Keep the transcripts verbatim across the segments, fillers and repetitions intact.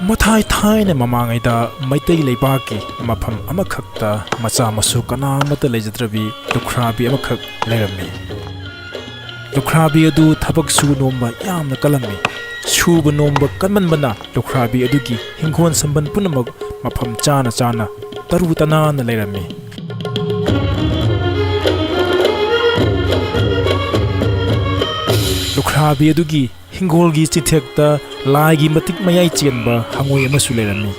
ꯃꯊꯥꯏ ꯊꯥꯏꯅ ꯃꯃꯥꯡꯉꯩꯗ ꯃꯩꯇꯩ ꯂꯩꯕꯥꯛꯀꯤ ꯃꯐꯝ ꯑꯃꯈꯛꯇ ꯃꯆꯥ ꯃꯁꯨ ꯀꯅꯥ ꯑꯃꯠꯇ ꯂꯩꯖꯗ꯭ꯔꯕꯤ ꯂꯨꯈ꯭ꯔꯥꯕꯤ ꯑꯃꯈꯛ ꯂꯩꯔꯝꯃꯤ꯫ ꯂꯨꯈ꯭ꯔꯥꯕꯤ ꯑꯗꯨ ꯊꯕꯛ ꯁꯨ ꯅꯣꯝꯕ ꯌꯥꯝꯅ ꯀꯜꯂꯝꯃꯤ꯫ ꯁꯨꯕ ꯅꯣꯝꯕ ꯀꯟꯃꯟꯕꯅ ꯂꯨꯈ꯭ꯔꯥꯕꯤ ꯑꯗꯨꯒꯤ ꯍꯤꯡꯒꯣꯜ ꯁꯝꯕꯜ ꯄꯨꯝꯅꯃꯛ ꯃꯐꯝ ꯆꯥꯅ ꯆꯥꯅ ꯇꯔꯨ ꯇꯅꯥꯟꯅ ꯂꯩꯔꯝꯃꯤ꯫ ꯂꯨꯈ꯭ꯔꯥꯕꯤ ꯑꯗꯨꯒꯤ ꯍꯤꯡꯒꯣꯜꯒꯤ ꯆꯤꯊꯦꯛꯇ ꯂꯥꯏꯒꯤ ꯃꯇꯤꯛ ꯃꯌꯥꯏ ꯆꯦꯟꯕ ꯍꯉꯣꯏ ꯑꯃꯁꯨ ꯂꯩꯔꯝꯃꯤ꯫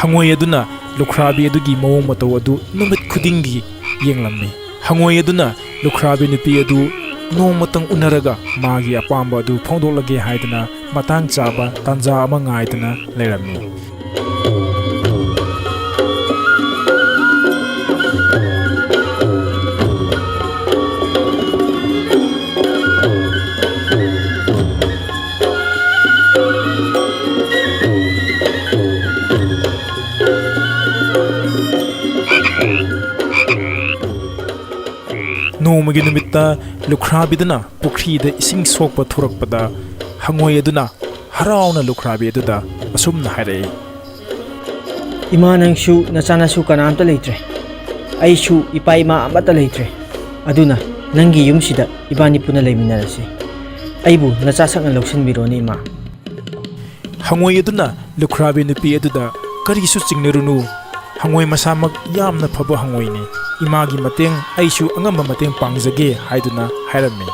ꯍꯉꯣꯏ ꯑꯗꯨꯅ ꯂꯨꯈ꯭ꯔꯥꯕꯤ ꯑꯗꯨꯒꯤ ꯃꯑꯣꯡ ꯃꯇꯧ ꯑꯗꯨ ꯅꯨꯃꯤꯠ ꯈꯨꯗꯤꯡꯒꯤ ꯌꯦꯡꯂꯝꯃꯤ꯫ ꯍꯉꯣꯏ ꯑꯗꯨꯅ ꯂꯨꯈ꯭ꯔꯥꯕꯤ ꯅꯨꯄꯤ ꯑꯗꯨ ꯅꯣꯡꯃꯇꯪ ꯎꯅꯔꯒ ꯃꯥꯒꯤ ꯑꯄꯥꯝꯕ ꯑꯗꯨ ꯐꯣꯡꯗꯣꯛꯂꯒꯦ ꯍꯥꯏꯗꯨꯅ ꯃꯇꯥꯡ ꯆꯥꯕ ꯇꯥꯟꯖꯥ ꯑꯃ ꯉꯥꯏꯗꯨꯅ ꯂꯩꯔꯝꯃꯤ꯫ ꯅꯣꯡꯃꯒꯤ ꯅꯨꯃꯤꯠꯇ ꯂꯨꯈ꯭ꯔꯥꯕꯤꯗꯨꯅ ꯄꯨꯈ꯭ꯔꯤꯗ ꯏꯁꯤꯡ ꯁꯣꯛꯄ ꯊꯣꯔꯛꯄꯗ, ꯍꯉꯣꯏ ꯑꯗꯨꯅ ꯍꯔꯥꯎꯅ ꯂꯨꯈ꯭ꯔꯥꯕꯤ ꯑꯗꯨꯗ ꯑꯁꯨꯝꯅ ꯍꯥꯏꯔꯛꯏ꯫ "ꯏꯃꯥ, ꯅꯪꯁꯨ ꯅꯆꯥꯅꯁꯨ ꯀꯅꯥꯝꯇ ꯂꯩꯇ꯭ꯔꯦ, ꯑꯩꯁꯨ ꯏꯄꯥ ꯏꯃꯥ ꯑꯃꯠꯇ ꯂꯩꯇ꯭ꯔꯦ꯫ ꯑꯗꯨꯅ ꯅꯪꯒꯤ ꯌꯨꯝꯁꯤꯗ ꯏꯕꯥꯅꯤ ꯄꯨꯟꯅ ꯂꯩꯃꯤꯟꯅꯔꯁꯤ꯫ ꯑꯩꯕꯨ ꯅꯆꯥ ꯁꯛꯅ ꯂꯧꯁꯤꯟꯕꯤꯔꯣꯅꯦ, ꯏꯃꯥ꯫" ꯍꯉꯣꯏ ꯑꯗꯨꯅ ꯂꯨꯈ꯭ꯔꯥꯕꯤ ꯅꯨꯄꯤ ꯑꯗꯨꯗ, "ꯀꯔꯤꯁꯨ ꯆꯤꯡꯅꯔꯨꯅꯨ, ꯍꯉꯣꯏ ꯃꯁꯥꯃꯛ ꯌꯥꯝꯅ ꯐꯕ ꯍꯉꯣꯏꯅꯤ꯫ ꯏꯃꯥꯒꯤ ꯃꯇꯦꯡ ꯑꯩꯁꯨ ꯑꯉꯝꯕ ꯃꯇꯦꯡ ꯄꯥꯡꯖꯒꯦ" ꯍꯥꯏꯗꯨꯅ ꯍꯥꯏꯔꯝꯃꯤ꯫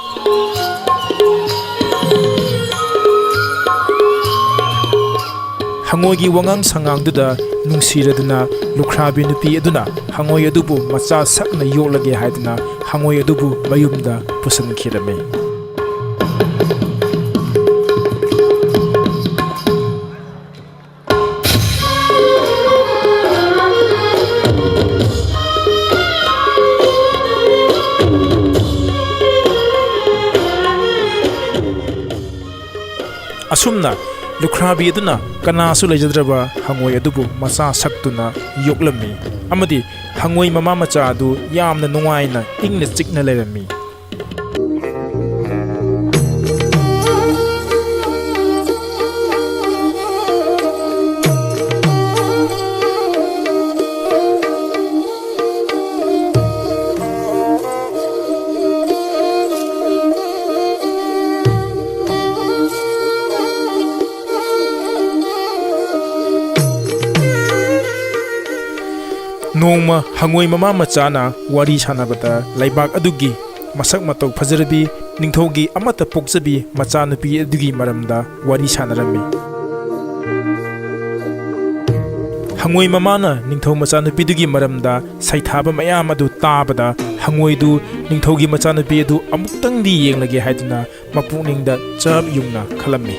ꯍꯉꯣꯏꯒꯤ ꯋꯥꯉꯥꯡ ꯁꯉꯥꯡꯗꯨꯗ ꯅꯨꯡꯁꯤꯔꯗꯨꯅ ꯂꯨꯈ꯭ꯔꯥꯕꯤ ꯅꯨꯄꯤ ꯑꯗꯨꯅ ꯍꯉꯣꯏ ꯑꯗꯨꯕꯨ ꯃꯆꯥ ꯁꯛꯅ ꯌꯣꯛꯂꯒꯦ ꯍꯥꯏꯗꯨꯅ ꯍꯉꯣꯏ ꯑꯗꯨꯕꯨ ꯃꯌꯨꯝꯗ ꯄꯨꯁꯤꯟꯈꯤꯔꯝꯃꯤ꯫ ꯑꯁꯨꯝꯅ ꯂꯨꯈ꯭ꯔꯥꯕꯤ ꯑꯗꯨꯅ ꯀꯅꯥꯁꯨ ꯂꯩꯖꯗ꯭ꯔꯕ ꯍꯉꯣꯏ ꯑꯗꯨꯕꯨ ꯃꯆꯥ ꯁꯛꯇꯨꯅ ꯌꯣꯛꯂꯝꯃꯤ ꯑꯃꯗꯤ ꯍꯉꯣꯏ ꯃꯃꯥ ꯃꯆꯥ ꯑꯗꯨ ꯌꯥꯝꯅ ꯅꯨꯡꯉꯥꯏꯅ ꯏꯪꯅ ꯆꯤꯛꯅ ꯂꯩꯔꯝꯃꯤ꯫ ꯅꯣꯡꯃ ꯍꯉꯣꯏ ꯃꯃꯥ ꯃꯆꯥꯅ ꯋꯥꯔꯤ ꯁꯥꯟꯅꯕꯗ ꯂꯩꯕꯥꯛ ꯑꯗꯨꯒꯤ ꯃꯁꯛ ꯃꯇꯧ ꯐꯖꯔꯕꯤ ꯅꯤꯡꯊꯧꯒꯤ ꯑꯃꯠꯇ ꯄꯣꯛꯆꯕꯤ ꯃꯆꯥꯅꯨꯄꯤ ꯑꯗꯨꯒꯤ ꯃꯔꯝꯗ ꯋꯥꯔꯤ ꯁꯥꯟꯅꯔꯝꯃꯤ꯫ ꯍꯉꯣꯏ ꯃꯃꯥꯅ ꯅꯤꯡꯊꯧ ꯃꯆꯥꯅꯨꯄꯤꯗꯨꯒꯤ ꯃꯔꯝꯗ ꯁꯩꯊꯥꯕ ꯃꯌꯥꯝ ꯑꯗꯨ ꯇꯥꯕꯗ ꯍꯉꯣꯏꯗꯨ ꯅꯤꯡꯊꯧꯒꯤ ꯃꯆꯥꯅꯨꯄꯤ ꯑꯗꯨ ꯑꯃꯨꯛꯇꯪꯗꯤ ꯌꯦꯡꯂꯒꯦ ꯍꯥꯏꯗꯨꯅ ꯃꯄꯨꯛꯅꯤꯡꯗ ꯆꯞ ꯌꯨꯡꯅ ꯈꯜꯂꯝꯃꯤ꯫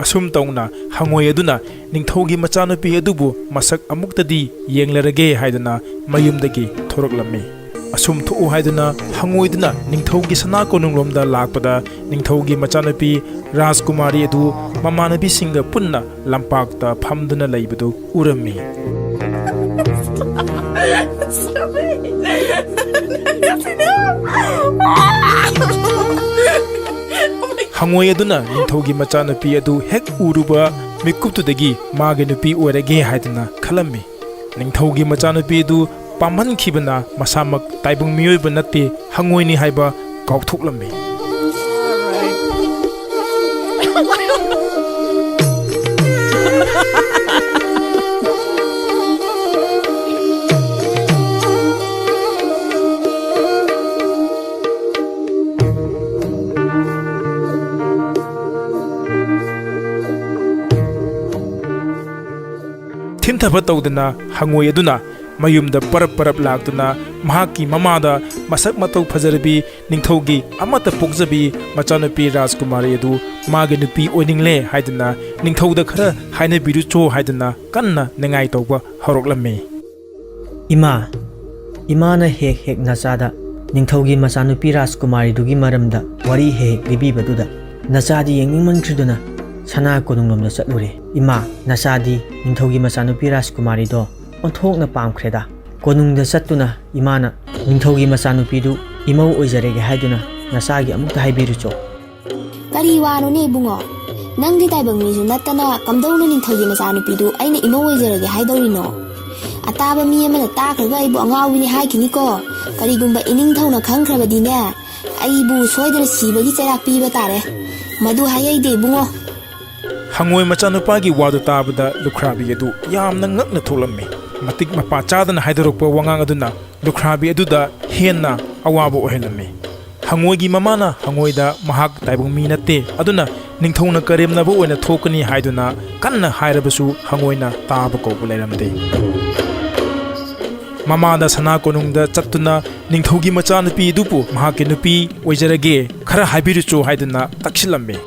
ꯑꯁꯨꯝ ꯇꯧꯅ ꯍꯉꯣꯏ ꯑꯗꯨꯅ ꯅꯤꯡꯊꯧꯒꯤ ꯃꯆꯥꯅꯨꯄꯤ ꯑꯗꯨꯕꯨ ꯃꯁꯛ ꯑꯃꯨꯛꯇꯗꯤ ꯌꯦꯡꯂꯔꯒꯦ ꯍꯥꯏꯗꯨꯅ ꯃꯌꯨꯝꯗꯒꯤ ꯊꯣꯔꯛꯂꯝꯃꯤ꯫ ꯑꯁꯨꯝ ꯊꯣꯛꯎ ꯍꯥꯏꯗꯨꯅ ꯍꯉꯣꯏꯗꯨꯅ ꯅꯤꯡꯊꯧꯒꯤ ꯁꯅꯥ ꯀꯣꯅꯨꯡꯂꯣꯝꯗ ꯂꯥꯛꯄꯗ ꯅꯤꯡꯊꯧꯒꯤ ꯃꯆꯥꯅꯨꯄꯤ ꯔꯥꯖꯀꯨꯃꯥꯔꯤ ꯑꯗꯨ ꯃꯃꯥꯟꯅꯕꯤꯁꯤꯡꯒ ꯄꯨꯟꯅ ꯂꯝꯄꯥꯛꯇ ꯐꯝꯗꯨꯅ ꯂꯩꯕꯗꯨ ꯎꯔꯝꯃꯤ꯫ ꯍꯉꯣꯏ ꯑꯗꯨꯅ ꯅꯤꯡꯊꯧꯒꯤ ꯃꯆꯥꯅꯨꯄꯤ ꯑꯗꯨ ꯍꯦꯛ ꯎꯔꯨꯕ ꯃꯤꯀꯨꯞꯇꯨꯗꯒꯤ ꯃꯥꯒꯤ ꯅꯨꯄꯤ ꯑꯣꯏꯔꯒꯦ ꯍꯥꯏꯗꯨꯅ ꯈꯜꯂꯝꯃꯤ꯫ ꯅꯤꯡꯊꯧꯒꯤ ꯃꯆꯥꯅꯨꯄꯤ ꯑꯗꯨ ꯄꯥꯝꯍꯟꯈꯤꯕꯅ ꯃꯁꯥꯃꯛ ꯇꯥꯏꯕꯪ ꯃꯤꯑꯣꯏꯕ ꯅꯠꯇꯦ, ꯍꯉꯣꯏꯅꯤ ꯍꯥꯏꯕ ꯀꯥꯎꯊꯣꯛꯂꯝꯃꯤ꯫ ꯐꯠꯇꯕ ꯇꯧꯗꯅ ꯍꯪꯉꯣꯏ ꯑꯗꯨꯅ ꯃꯌꯨꯝꯗ ꯄꯔꯞ ꯄꯔꯞ ꯂꯥꯛꯇꯨꯅ ꯃꯍꯥꯛꯀꯤ ꯃꯃꯥꯗ ꯃꯁꯛ ꯃꯇꯧ ꯐꯖꯔꯕꯤ ꯅꯤꯡꯊꯧꯒꯤ ꯑꯃꯠꯇ ꯄꯣꯛꯆꯕꯤ ꯃꯆꯥꯅꯨꯄꯤ ꯔꯥꯖꯀꯨꯃꯥꯔꯤ ꯑꯗꯨ ꯃꯥꯒꯤ ꯅꯨꯄꯤ ꯑꯣꯏꯅꯤꯡꯂꯦ ꯍꯥꯏꯗꯨꯅ ꯅꯤꯡꯊꯧꯗ ꯈꯔ ꯍꯥꯏꯅꯕꯤꯔꯨꯆꯣ ꯍꯥꯏꯗꯨꯅ ꯀꯟꯅ ꯅꯤꯡꯉꯥꯏ ꯇꯧꯕ ꯍꯧꯔꯛꯂꯝꯃꯤ꯫ "ꯏꯃꯥ, ꯏꯃꯥꯅ ꯍꯦꯛ ꯍꯦꯛ ꯅꯆꯥꯗ ꯅꯤꯡꯊꯧꯒꯤ ꯃꯆꯥꯅꯨꯄꯤ ꯔꯥꯖꯀꯨꯃꯥꯔꯤꯗꯨꯒꯤ ꯃꯔꯝꯗ ꯋꯥꯔꯤ ꯍꯦꯛ ꯍꯦꯛ ꯂꯤꯕꯤꯕꯗꯨꯗ ꯅꯆꯥꯗꯤ ꯌꯦꯡꯅꯤꯡꯃꯟꯈ꯭ꯔꯤꯗꯨꯅ ꯁꯅꯥ ꯀꯣꯅꯨꯡꯂꯣꯝꯗ ꯆꯠꯂꯨꯔꯦ꯫ ꯏꯃꯥ, ꯅꯆꯥꯗꯤ ꯅꯤꯡꯊꯧꯒꯤ ꯃꯆꯥꯅꯨꯄꯤ ꯔꯥꯖꯀꯨꯃꯥꯔꯤꯗꯣ ꯑꯣꯟꯊꯣꯛꯅ ꯄꯥꯝꯈ꯭ꯔꯦꯗ꯫ ꯀꯣꯅꯨꯡꯗ ꯆꯠꯇꯨꯅ ꯏꯃꯥꯅ ꯅꯤꯡꯊꯧꯒꯤ ꯃꯆꯥꯅꯨꯄꯤꯗꯨ ꯏꯃꯧ ꯑꯣꯏꯖꯔꯒꯦ ꯍꯥꯏꯗꯨꯅ ꯅꯆꯥꯒꯤ ꯑꯃꯨꯛꯇ ꯍꯥꯏꯕꯤꯔꯨꯆꯣ꯫" "ꯀꯔꯤ ꯋꯥꯅꯣꯅꯦ ꯏꯕꯨꯡꯉꯣ? ꯅꯪꯗꯤ ꯇꯥꯏꯕꯪ ꯃꯤꯁꯨ ꯅꯠꯇꯅ ꯀꯝꯗꯧꯅ ꯅꯤꯡꯊꯧꯒꯤ ꯃꯆꯥꯅꯨꯄꯤꯗꯨ ꯑꯩꯅ ꯏꯃꯧ ꯑꯣꯏꯖꯔꯒꯦ ꯍꯥꯏꯗꯧꯔꯤꯅꯣ? ꯑꯇꯥꯕ ꯃꯤ ꯑꯃꯅ ꯇꯥꯈ꯭ꯔꯒ ꯑꯩꯕꯨ ꯑꯉꯥꯎꯕꯤꯅꯤ ꯍꯥꯏꯈꯤꯅꯤꯀꯣ꯫ ꯀꯔꯤꯒꯨꯝꯕ ꯏꯅꯤꯡꯊꯧꯅ ꯈꯪꯈ꯭ꯔꯕꯗꯤꯅꯦ, ꯑꯩꯕꯨ ꯁꯣꯏꯗꯅ ꯁꯤꯕꯒꯤ ꯆꯩꯔꯥꯛ ꯄꯤꯕ ꯇꯥꯔꯦ꯫ ꯃꯗꯨ ꯍꯥꯏꯍꯩꯗꯦ ꯏꯕꯨꯡꯉꯣ꯫" ꯍꯪꯉꯣꯏ ꯃꯆꯥꯅꯨꯄꯥꯒꯤ ꯋꯥꯗꯨ ꯇꯥꯕꯗ ꯂꯨꯈ꯭ꯔꯥꯕꯤ ꯑꯗꯨ ꯌꯥꯝꯅ ꯉꯛꯅ ꯊꯣꯛꯂꯝꯃꯤ꯫ ꯃꯇꯤꯛ ꯃꯄꯥ ꯆꯥꯗꯅ ꯍꯥꯏꯗꯣꯔꯛꯄ ꯋꯥꯉꯥꯡ ꯑꯗꯨꯅ ꯂꯨꯈ꯭ꯔꯥꯕꯤ ꯑꯗꯨꯗ ꯍꯦꯟꯅ ꯑꯋꯥꯕ ꯑꯣꯏꯍꯜꯂꯝꯃꯤ꯫ ꯍꯪꯉꯣꯏꯒꯤ ꯃꯃꯥꯅ ꯍꯪꯉꯣꯏꯗ ꯃꯍꯥꯛ ꯇꯥꯏꯕꯪ ꯃꯤ ꯅꯠꯇꯦ, ꯑꯗꯨꯅ ꯅꯤꯡꯊꯧꯅ ꯀꯔꯦꯝꯅꯕ ꯑꯣꯏꯅ ꯊꯣꯛꯀꯅꯤ ꯍꯥꯏꯗꯨꯅ ꯀꯟꯅ ꯍꯥꯏꯔꯕꯁꯨ ꯍꯪꯉꯣꯏꯅ ꯇꯥꯕ ꯀꯧꯕ ꯂꯩꯔꯝꯗꯦ꯫ ꯃꯃꯥꯗ ꯁꯅꯥ ꯀꯣꯅꯨꯡꯗ ꯆꯠꯇꯨꯅ ꯅꯤꯡꯊꯧꯒꯤ ꯃꯆꯥꯅꯨꯄꯤ ꯑꯗꯨꯕꯨ ꯃꯍꯥꯛꯀꯤ ꯅꯨꯄꯤ ꯑꯣꯏꯖꯔꯒꯦ, ꯈꯔ ꯍꯥꯏꯕꯤꯔꯨꯆꯣ ꯍꯥꯏꯗꯨꯅ ꯇꯛꯁꯤꯜꯂꯝꯃꯤ꯫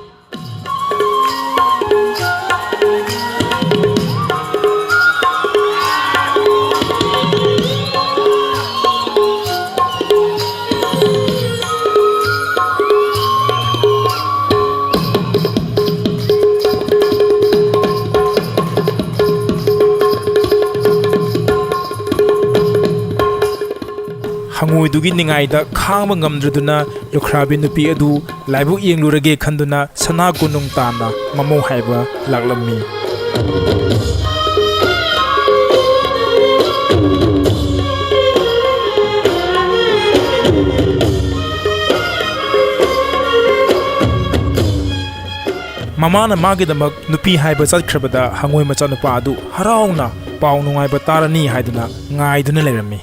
ꯍꯪꯉꯣꯏꯗꯨꯒꯤ ꯅꯤꯡꯉꯥꯏꯗ ꯈꯥꯡꯕ ꯉꯝꯗ꯭ꯔꯗꯨꯅ ꯂꯨꯈ꯭ꯔꯥꯕꯤ ꯅꯨꯄꯤ ꯑꯗꯨ ꯂꯥꯏꯕꯛ ꯌꯦꯡꯂꯨꯔꯒꯦ ꯈꯟꯗꯨꯅ ꯁꯅꯥ ꯀꯣꯅꯨꯡ ꯇꯥꯟꯅ ꯃꯃꯧ ꯍꯥꯏꯕ ꯂꯥꯛꯂꯝꯃꯤ꯫ ꯃꯃꯥꯅ ꯃꯥꯒꯤꯗꯃꯛ ꯅꯨꯄꯤ ꯍꯥꯏꯕ ꯆꯠꯈ꯭ꯔꯕꯗ ꯍꯪꯉꯣꯏ ꯃꯆꯥꯅꯨꯄꯥ ꯑꯗꯨ ꯍꯔꯥꯎꯅ ꯄꯥꯎ ꯅꯨꯡꯉꯥꯏꯕ ꯇꯥꯔꯅꯤ ꯍꯥꯏꯗꯨꯅ ꯉꯥꯏꯗꯨꯅ ꯂꯩꯔꯝꯃꯤ꯫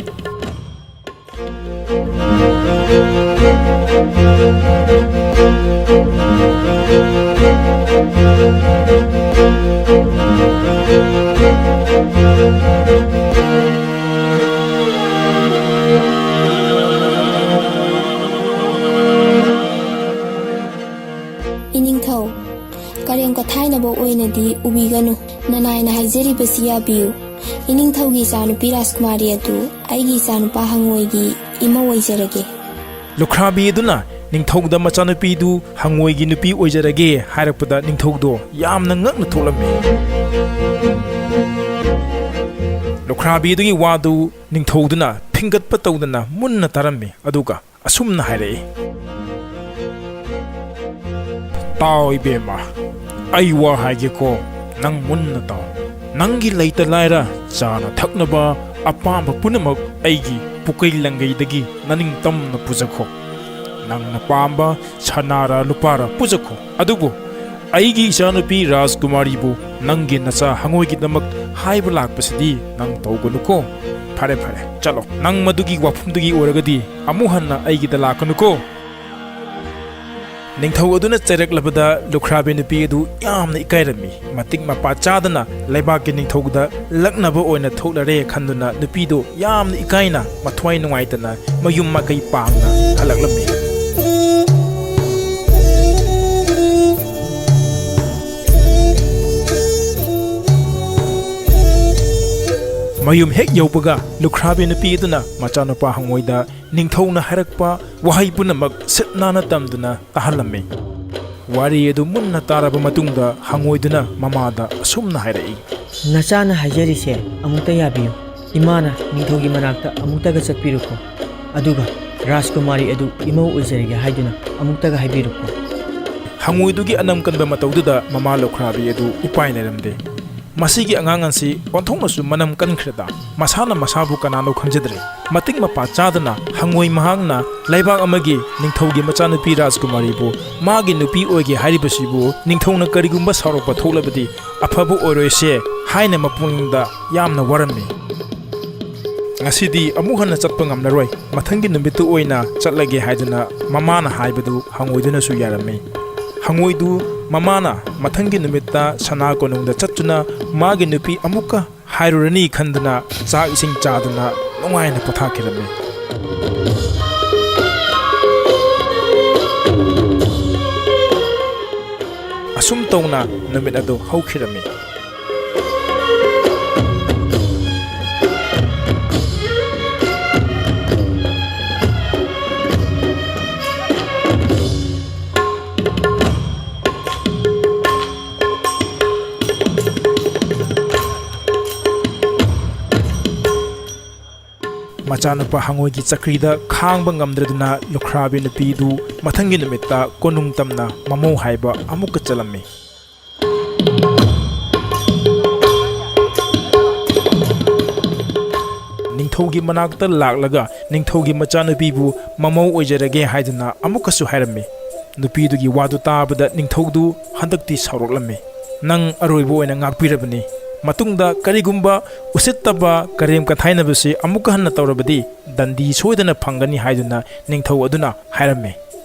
ꯏꯅꯤꯡꯊꯧ, ꯀꯔꯦꯝ ꯀꯊꯥꯏꯅꯕ ꯑꯣꯏꯅꯗꯤ ꯎꯕꯤꯒꯅꯨ꯫ ꯅꯅꯥꯏꯅ ꯍꯥꯏꯖꯔꯤꯕꯁꯤ ꯌꯥꯕꯤꯌꯨ꯫ ꯏꯅꯤꯡꯊꯧꯒꯤ ꯏꯆꯥꯅꯨꯄꯤ ꯔꯥꯖꯀꯨꯃꯥꯔꯤ ꯑꯗꯨ ꯑꯩꯒꯤ ꯏꯆꯥꯅꯨꯄꯥ ꯍꯪꯉꯣꯏꯒꯤ ꯏꯃꯧ ꯑꯣꯏꯖꯔꯒꯦ꯫ ꯂꯨꯈ꯭ꯔꯥꯕꯤ ꯑꯗꯨꯅ ꯅꯤꯡꯊꯧꯗ ꯃꯆꯥꯅꯨꯄꯤꯗꯨ ꯍꯪꯉꯣꯏꯒꯤ ꯅꯨꯄꯤ ꯑꯣꯏꯖꯔꯒꯦ ꯍꯥꯏꯔꯛꯄꯗ ꯅꯤꯡꯊꯧꯗꯣ ꯌꯥꯝꯅ ꯉꯛꯅ ꯊꯣꯛꯂꯝꯃꯤ꯫ ꯂꯨꯈ꯭ꯔꯥꯕꯤ ꯑꯗꯨꯒꯤ ꯋꯥꯗꯨ ꯅꯤꯡꯊꯧꯗꯨꯅ ꯐꯤꯡꯒꯠꯄ ꯇꯧꯗꯅ ꯃꯨꯟꯅ ꯇꯥꯔꯝꯃꯤ, ꯑꯗꯨꯒ ꯑꯁꯨꯝꯅ ꯍꯥꯏꯔꯛꯏ, "ꯇꯥꯎ ꯏꯕꯦꯝꯃ, ꯑꯩ ꯋꯥ ꯍꯥꯏꯒꯦꯀꯣ, ꯅꯪ ꯃꯨꯟꯅ ꯇꯥꯎ꯫ ꯅꯪꯒꯤ ꯂꯩꯇ ꯂꯥꯏꯔ, ꯆꯥꯅ ꯊꯛꯅꯕ ꯑꯄꯥꯝꯕ ꯄꯨꯝꯅꯃꯛ ꯑꯩꯒꯤ ꯄꯨꯀꯩ ꯂꯪꯒꯩꯗꯒꯤ ꯅꯅꯤꯡ ꯇꯝꯅ ꯄꯨꯖꯈꯣ꯫ ꯅꯪꯅ ꯄꯥꯝꯕ ꯁꯅꯥꯔ ꯂꯨꯄꯥꯔ ꯄꯨꯖꯈꯣ꯫ ꯑꯗꯨꯕꯨ ꯑꯩꯒꯤ ꯏꯆꯥꯅꯨꯄꯤ ꯔꯥꯖꯀꯨꯃꯥꯔꯤꯕꯨ ꯅꯪꯒꯤ ꯅꯆꯥ ꯍꯪꯉꯣꯏꯒꯤꯗꯃꯛ ꯍꯥꯏꯕ ꯂꯥꯛꯄꯁꯤꯗꯤ ꯅꯪ ꯇꯧꯒꯅꯨꯀꯣ꯫ ꯐꯔꯦ, ꯐꯔꯦ, ꯆꯠꯂꯣ꯫ ꯅꯪ ꯃꯗꯨꯒꯤ ꯋꯥꯐꯝꯗꯨꯒꯤ ꯑꯣꯏꯔꯒꯗꯤ ꯑꯃꯨꯛ ꯍꯟꯅ ꯑꯩꯒꯤꯗ ꯂꯥꯛꯀꯅꯨꯀꯣ꯫" ꯅꯤꯡꯊꯧ ꯑꯗꯨꯅ ꯆꯩꯔꯛꯂꯕꯗ ꯂꯨꯈ꯭ꯔꯥꯕꯤ ꯅꯨꯄꯤ ꯑꯗꯨ ꯌꯥꯝꯅ ꯏꯀꯥꯏꯔꯝꯃꯤ꯫ ꯃꯇꯤꯛ ꯃꯄꯥ ꯆꯥꯗꯅ ꯂꯩꯕꯥꯛꯀꯤ ꯅꯤꯡꯊꯧꯗ ꯂꯛꯅꯕ ꯑꯣꯏꯅ ꯊꯣꯛꯂꯔꯦ ꯈꯟꯗꯨꯅ ꯅꯨꯄꯤꯗꯨ ꯌꯥꯝꯅ ꯏꯀꯥꯏꯅ ꯃꯊ꯭ꯋꯥꯏ ꯅꯨꯡꯉꯥꯏꯇꯅ ꯃꯌꯨꯝ ꯃꯀꯩ ꯄꯥꯡꯅ ꯍꯜꯂꯛꯂꯝꯃꯤ꯫ ꯃꯌꯨꯝ ꯍꯦꯛ ꯌꯧꯕꯒ ꯂꯨꯈ꯭ꯔꯥꯕꯤ ꯅꯨꯄꯤ ꯑꯗꯨꯅ ꯃꯆꯥꯅꯨꯄꯥ ꯍꯪꯉꯣꯏꯗ ꯅꯤꯡꯊꯧꯅ ꯍꯥꯏꯔꯛꯄ ꯋꯥꯍꯩ ꯄꯨꯝꯅꯃꯛ ꯁꯤꯠ ꯅꯥꯟꯅ ꯇꯝꯗꯨꯅ ꯇꯥꯍꯜꯂꯝꯃꯤ꯫ ꯋꯥꯔꯤ ꯑꯗꯨ ꯃꯨꯟꯅ ꯇꯥꯔꯕ ꯃꯇꯨꯡꯗ ꯍꯪꯉꯣꯏꯗꯨꯅ ꯃꯃꯥꯗ ꯑꯁꯨꯝꯅ ꯍꯥꯏꯔꯛꯏ꯫ "ꯅꯆꯥꯅ ꯍꯥꯏꯖꯔꯤꯁꯦ ꯑꯃꯨꯛꯇ ꯌꯥꯕꯤꯌꯨ꯫ ꯏꯃꯥꯅ ꯅꯤꯡꯊꯧꯒꯤ ꯃꯅꯥꯛꯇ ꯑꯃꯨꯛꯇꯒ ꯆꯠꯄꯤꯔꯨꯀꯣ꯫ ꯑꯗꯨꯒ ꯔꯥꯖꯀꯨꯃꯥꯔꯤ ꯑꯗꯨ ꯏꯃꯧ ꯑꯣꯏꯖꯔꯒꯦ ꯍꯥꯏꯗꯨꯅ ꯑꯃꯨꯛꯇꯒ ꯍꯥꯏꯕꯤꯔꯨꯀꯣ꯫" ꯍꯪꯉꯣꯏꯗꯨꯒꯤ ꯑꯅꯝ ꯀꯟꯕ ꯃꯇꯧꯗꯨꯗ ꯃꯃꯥ ꯂꯨꯈ꯭ꯔꯥꯕꯤ ꯑꯗꯨ ꯎꯄꯥꯏ ꯂꯩꯔꯝꯗꯦ꯫ "ꯃꯁꯤꯒꯤ ꯑꯉꯥꯡ ꯑꯁꯤ ꯑꯣꯟꯊꯣꯛꯅꯁꯨ ꯃꯅꯝ ꯀꯟꯈ꯭ꯔꯦꯗ꯫ ꯃꯁꯥꯅ ꯃꯁꯥꯕꯨ ꯀꯅꯥꯅꯣ ꯈꯪꯖꯗ꯭ꯔꯦ꯫ ꯃꯇꯤꯛ ꯃꯄꯥ ꯆꯥꯗꯅ ꯍꯪꯉꯣꯏ ꯃꯍꯥꯛꯅ ꯂꯩꯕꯥꯛ ꯑꯃꯒꯤ ꯅꯤꯡꯊꯧꯒꯤ ꯃꯆꯥꯅꯨꯄꯤ ꯔꯥꯖꯀꯨꯃꯥꯔꯤꯕꯨ ꯃꯥꯒꯤ ꯅꯨꯄꯤ ꯑꯣꯏꯒꯦ ꯍꯥꯏꯔꯤꯕꯁꯤꯕꯨ ꯅꯤꯡꯊꯧꯅ ꯀꯔꯤꯒꯨꯝꯕ ꯁꯥꯎꯔꯛꯄ ꯊꯣꯛꯂꯕꯗꯤ ꯑꯐꯕ ꯑꯣꯏꯔꯣꯏꯁꯦ" ꯍꯥꯏꯅ ꯃꯄꯨꯛꯅꯤꯡꯗ ꯌꯥꯝꯅ ꯋꯥꯔꯝꯃꯤ꯫ "ꯉꯁꯤꯗꯤ ꯑꯃꯨꯛ ꯍꯟꯅ ꯆꯠꯄ ꯉꯝꯂꯔꯣꯏ, ꯃꯊꯪꯒꯤ ꯅꯨꯃꯤꯠꯇ ꯑꯣꯏꯅ ꯆꯠꯂꯒꯦ" ꯍꯥꯏꯗꯨꯅ ꯃꯃꯥꯅ ꯍꯥꯏꯕꯗꯨ ꯍꯪꯉꯣꯏꯗꯨꯅꯁꯨ ꯌꯥꯔꯝꯃꯤ꯫ ꯍꯪꯉꯣꯏꯗꯨ ꯃꯃꯥꯅ ꯃꯊꯪꯒꯤ ꯅꯨꯃꯤꯠꯇ ꯁꯅꯥ ꯀꯣꯅꯨꯡꯗ ꯆꯠꯇꯨꯅ ꯃꯥꯒꯤ ꯅꯨꯄꯤ ꯑꯃꯨꯛꯀ ꯍꯥꯏꯔꯨꯔꯅꯤ ꯈꯟꯗꯨꯅ ꯆꯥꯛ ꯏꯁꯤꯡ ꯆꯥꯗꯨꯅ ꯅꯨꯡꯉꯥꯏꯅ ꯄꯣꯊꯥꯈꯤꯔꯝꯃꯤ꯫ ꯑꯁꯨꯝ ꯇꯧꯅ ꯅꯨꯃꯤꯠ ꯑꯗꯨ ꯍꯧꯈꯤꯔꯝꯃꯤ꯫ ꯃꯆꯥꯅꯨꯄꯥ ꯍꯪꯉꯣꯏꯒꯤ ꯆꯀ꯭ꯔꯤꯗ ꯈꯥꯡꯕ ꯉꯝꯗ꯭ꯔꯗꯨꯅ ꯂꯨꯈ꯭ꯔꯥꯕꯤ ꯅꯨꯄꯤꯗꯨ ꯃꯊꯪꯒꯤ ꯅꯨꯃꯤꯠꯇ ꯀꯣꯅꯨꯡ ꯇꯝꯅ ꯃꯃꯧ ꯍꯥꯏꯕ ꯑꯃꯨꯛꯀ ꯆꯠꯂꯝꯃꯤ꯫ ꯅꯤꯡꯊꯧꯒꯤ ꯃꯅꯥꯛꯇ ꯂꯥꯛꯂꯒ ꯅꯤꯡꯊꯧꯒꯤ ꯃꯆꯥꯅꯨꯄꯤꯕꯨ ꯃꯃꯧ ꯑꯣꯏꯖꯔꯒꯦ ꯍꯥꯏꯗꯨꯅ ꯑꯃꯨꯛꯀꯁꯨ ꯍꯥꯏꯔꯝꯃꯤ꯫ ꯅꯨꯄꯤꯗꯨꯒꯤ ꯋꯥꯗꯨ ꯇꯥꯕꯗ ꯅꯤꯡꯊꯧꯗꯨ ꯍꯟꯗꯛꯇꯤ ꯁꯥꯎꯔꯛꯂꯝꯃꯤ꯫ "ꯅꯪ ꯑꯔꯣꯏꯕ ꯑꯣꯏꯅ ꯉꯥꯛꯄꯤꯔꯕꯅꯤ꯫ ꯃꯇꯨꯡꯗ ꯀꯔꯤꯒꯨꯝꯕ ꯎꯁꯤꯠꯇꯕ ꯀꯔꯦꯝ ꯀꯊꯥꯏꯅꯕꯁꯤ ꯑꯃꯨꯛꯀ ꯍꯟꯅ ꯇꯧꯔꯕꯗꯤ ꯗꯟꯗꯤ ꯁꯣꯏꯗꯅ ꯐꯪꯒꯅꯤ" ꯍꯥꯏꯗꯨꯅ ꯅꯤꯡꯊꯧ ꯑꯗꯨꯅ ꯍꯥꯏꯔꯝꯃꯤ꯫